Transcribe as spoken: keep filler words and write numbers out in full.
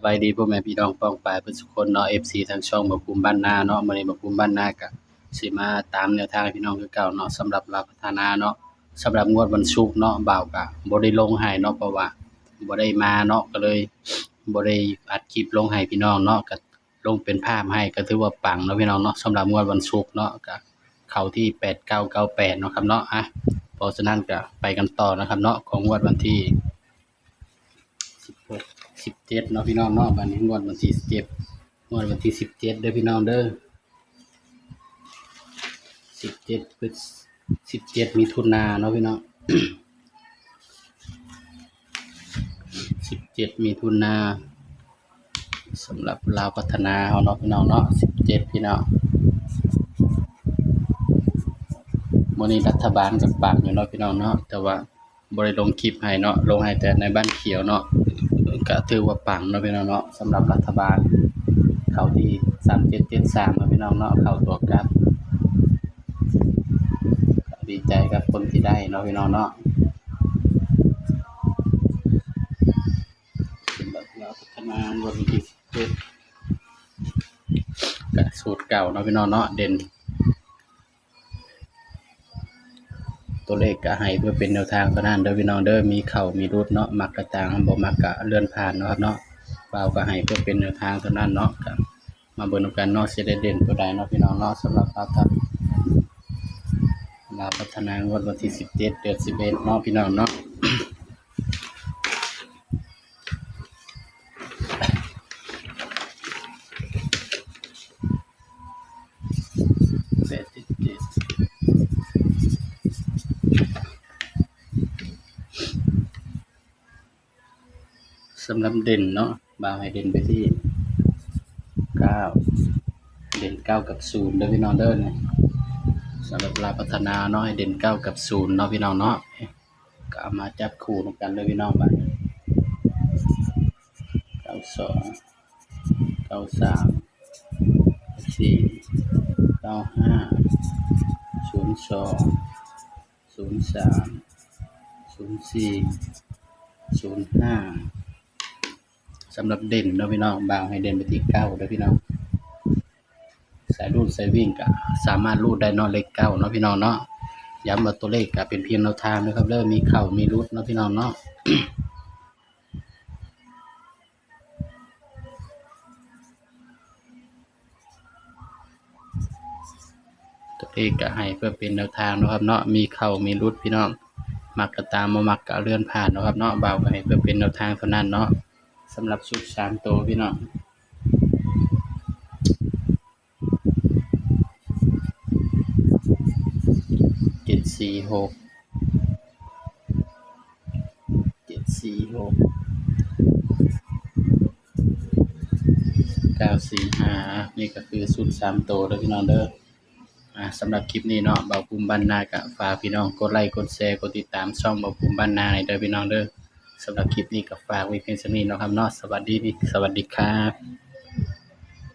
บายดีพ่อแม่พี่น้องป้องปายเบิดสุคนเนาะ เอฟซี ทางช่องบ่าวภูมิบ้านนาเนาะ มื้อนี้บ่าวภูมิบ้านนากะสิมาตามแนวทางให้พี่น้องคือเก่าเนาะ สำหรับลาวพัฒนาเนาะ สำหรับงวดวันศุกร์เนาะ บ่าวกะบ่ได้ลงให้เนาะ เพราะว่าบ่ได้มาเนาะ ก็เลยบ่ได้อัดคลิปลงให้พี่น้องเนาะ ก็ลงเป็นภาพให้ ก็ถือว่าปังเนาะพี่น้องเนาะ สำหรับงวดวันศุกร์เนาะ ก็เข้าที่แปดเก้าเก้าแปดเนาะครับเนาะ อ่ะ เพราะฉะนั้นก็ไปกันต่อนะครับเนาะ ของงวดวันที่ สิบหก สิบเจ็ดเนาะพี่น้องเนาะ บัดนี้งวดวันที่สิบเจ็ด งวดวันที่สิบเจ็ดเด้อพี่น้องเด้อ สิบเจ็ด พฤศ- สิบเจ็ด มิถุนาเนาะพี่น้อง สิบเจ็ด มิถุนา สำหรับลาวพัฒนาเฮาเนาะพี่น้องเนาะ สิบเจ็ด พี่น้อง มื้อนี้รัฐบาลก็ปังอยู่เนาะพี่น้องเนาะ แต่ว่า บ่ได้ลงคลิปให้เนาะ ลงให้แต่ในบ้านเขียวเนาะ ก็ถือว่าปังเนาะพี่น้องเนาะ สำหรับรัฐบาล เข้าที่สามเจ็ดเจ็ดสามเนาะพี่น้องเนาะ เข้าตัวกลับ ก็ดีใจกับคนที่ได้เนาะพี่น้องเนาะ สำหรับลาวพัฒนางวดวันที่สิบเจ็ด ก็สูตรเก่าเนาะพี่น้องเนาะ เด่น ตัวเลขก็ให้เพื่อเป็นแนวทางเท่านั้นเด้อพี่น้องเด้อ มีเข้ามีหลุดเนาะ มักก็ตาม บ่มักก็เลื่อนผ่านเนาะครับเนาะ บ่าวก็ให้เพื่อเป็นแนวทางเท่านั้นเนาะ ก็มาเบิ่งนำกันเนาะ สิได้เด่นตัวใดเนาะพี่น้องเนาะ สำหรับลาวพัฒ- ลาวพัฒนางวดวันที่สิบเจ็ด เดือนสิบเอ็ดเนาะพี่น้องเนาะ แปดเจ็ดเจ็ด สำหรับเด่นเนาะ บ่าวให้เด่นไปที่เก้า เด่นเก้ากับศูนย์เด้อพี่น้องเด้อ นี่สำหรับลาวพัฒนาเนาะ ให้เด่นเก้ากับศูนย์เนาะพี่น้องเนาะ ก็เอามาจับคู่นำกันเด้อพี่น้อง บัดนี้ เก้าสอง เก้าสาม สี่ เก้าห้า ศูนย์สอง ศูนย์สาม ศูนย์สี่ ศูนย์ห้า สำหรับเด่นเนาะพี่น้อง บ่าวให้เด่นไปที่เก้าเด้อพี่น้อง สายรูดสายวิ่งก็สามารถรูดได้เนาะ เลขเก้าเนาะพี่น้องเนาะ ย้ำว่าตัวเลขก็เป็นเพียงแนวทางนะครับเด้อ มีเข้ามีหลุดเนาะพี่น้องเนาะ ตัวเลขก็ให้เพื่อเป็นแนวทางเนาะครับเนาะ มีเข้ามีหลุดพี่น้อง มักก็ตาม บ่มักก็เลื่อนผ่านเนาะครับเนาะ บ่าวก็ให้เพื่อเป็นแนวทางเท่านั้นเนาะ สำหรับชุดสามตัวพี่น้อง เจ็ดสี่หก เจ็ดสี่หก เก้าสี่ห้า นี่ก็คือชุดสามตัวเด้อพี่น้องเด้อ อ่า สำหรับคลิปนี้เนาะ บ่าวภูมิบ้านนาก็ฝากพี่น้องกดไลค์ กดแชร์ กดติดตามช่องบ่าวภูมิบ้านนาหน่อยเด้อพี่น้องเด้อ สำหรับคลิปนี้ก็ฝากไว้เพียงเท่านี้เนาะครับเนาะ สวัสดี สวัสดีครับ